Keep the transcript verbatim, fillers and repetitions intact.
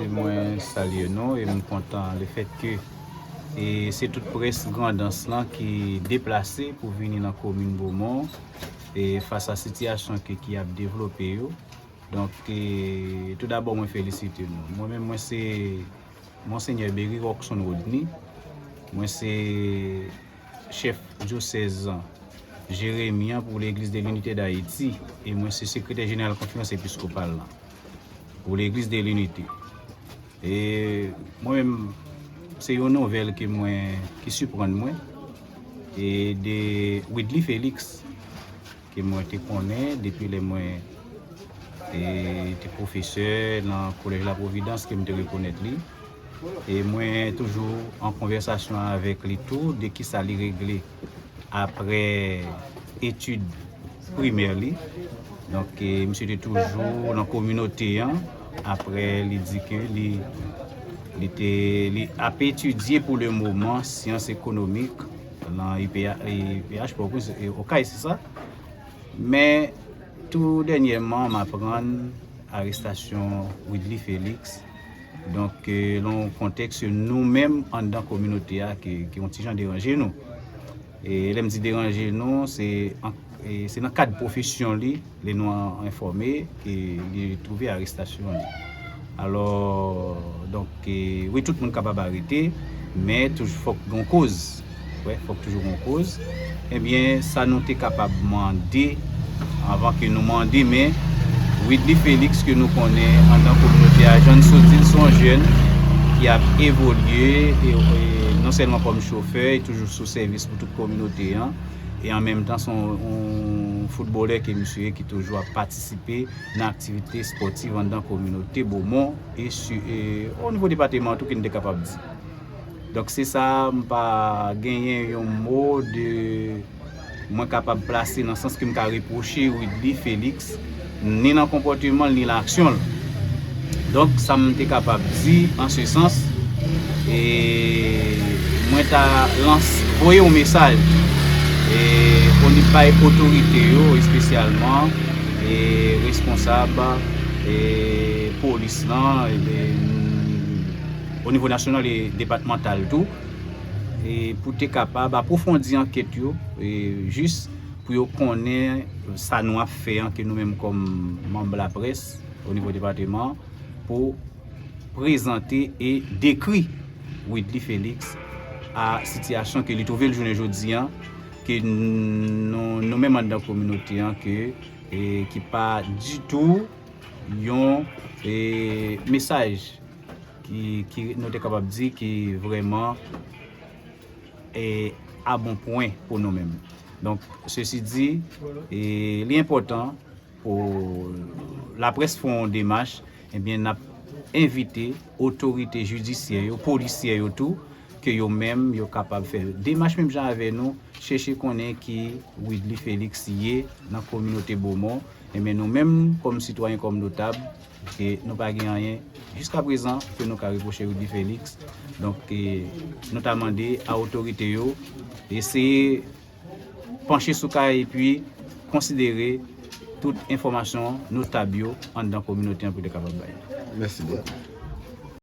Mwen salye nou e m kontan lefètke e se tout près Grandans lan ki deplase pou vini nan komin Bomon e fas a sitiyasyon ke ki ap devlope yo. Donk, e, toudabò, mwen felisite nou. Mwen menm, mwen se Monsenyè Berry Rockson Rodney. Mwen se chèf dyosèz Jeremi an pou Legliz de Linite d Ayiti e mwen se sekretè jeneral konferans episkopal lan pou Legliz de Linite. E mwen menm, se yon nouvèl ke mwen, ki siprann mwen, e de Widly Félix, ke mwen te konnen depi lè mwen e, te pwofesè nan Kolèj La Providence ke m te rekonèt li. E mwen toujou an konvèsasyon avèk li tou de kisa li regle apre etid primè li. Donk, e, misye te toujou nan kominote an. Apre, li di ke li, li te, li ap etidye pou le moman syans ekonomik nan I P H, I P H, Pòtoprens, e, Okay, se sa? Men, tou dènyèman, m aprann arestasyon Widly Félix. Donk, e, nan yon kontèks ke nou menm, anndan kominote a, ki, ki yon ti jan deranje nou. E lè m di deranje nou, se an, e, se nan kad pwofesyon li, lè nou an, enfòme, ke li twouve arestasyon li. Alò, donk, e, wi, tout moun kapab arete, men toujou fòk gen yon koz. Wi, fòk toujou gen yon koz. Ebyen, sa nou te kapab mande, anvan ke nou mande, men Widly Félix ke nou konnen anndan kominote a, jan n sot di l, se yon jèn ki ap evolye, e, e, non sèlman kòm chofè, e toujou sou sèvis pou tout kominote an, e an menm tan, se yon, yon foutbolè ke misye ye ki toujou ap patisipe nan aktivite espòtiv anndan kominote Bomon e si, e o nivo depatman tou ke n te kapab di. Donk, se sa, m pa genyen yon mo de mwen kapab plase nan sans ke m ka repwoche Widly Félix, ni nan konpòteman l, ni nan aksyon l. Donk, sa m te kapab di an se sans, e mwen ta lans, voye yon mesaj, e o ni-, bay otorite yo, espesyalman, e responsab, e polis lan, e, o nivo nasyonal e depatmantal tou, e pou te kapab apwofondi ankèt yo, e jis pou yo konnen sa nou ap fè an, ke nou menm kòm manm laprès o nivo depatman, pou prezante e dekri Widly Félix a sitiyasyon ke li twouve l jounen jodi an, ke n-, nou, nou menm anndan kominote an, ke, e, ki pa ditou yon, e, mesaj ki, ki nou te kapab di ki vrèman, e, a bon pwen pou nou menm. Donk, sesi di, e, li enpòtan pou laprès fè yon demach, ebyen, n ap envite otorite jidisyè yo, polisyè yo tou, ke yo menm, yo kapab fè demach menm jan avè nou, chèche konnen ki Widly Félix ye nan kominote Bomon. Ebyen, nou menm, kòm sitwayen, kòm notab, e nou pa gen anyen jiska prezan ke nou ka repwoche Widly Félix. Donk, e, nou ta mande a otorite yo eseye panche sou kay epi konsidere tout enfòmasyon notab yo anndan kominote an pou te kapab bay. Mèsi bokou.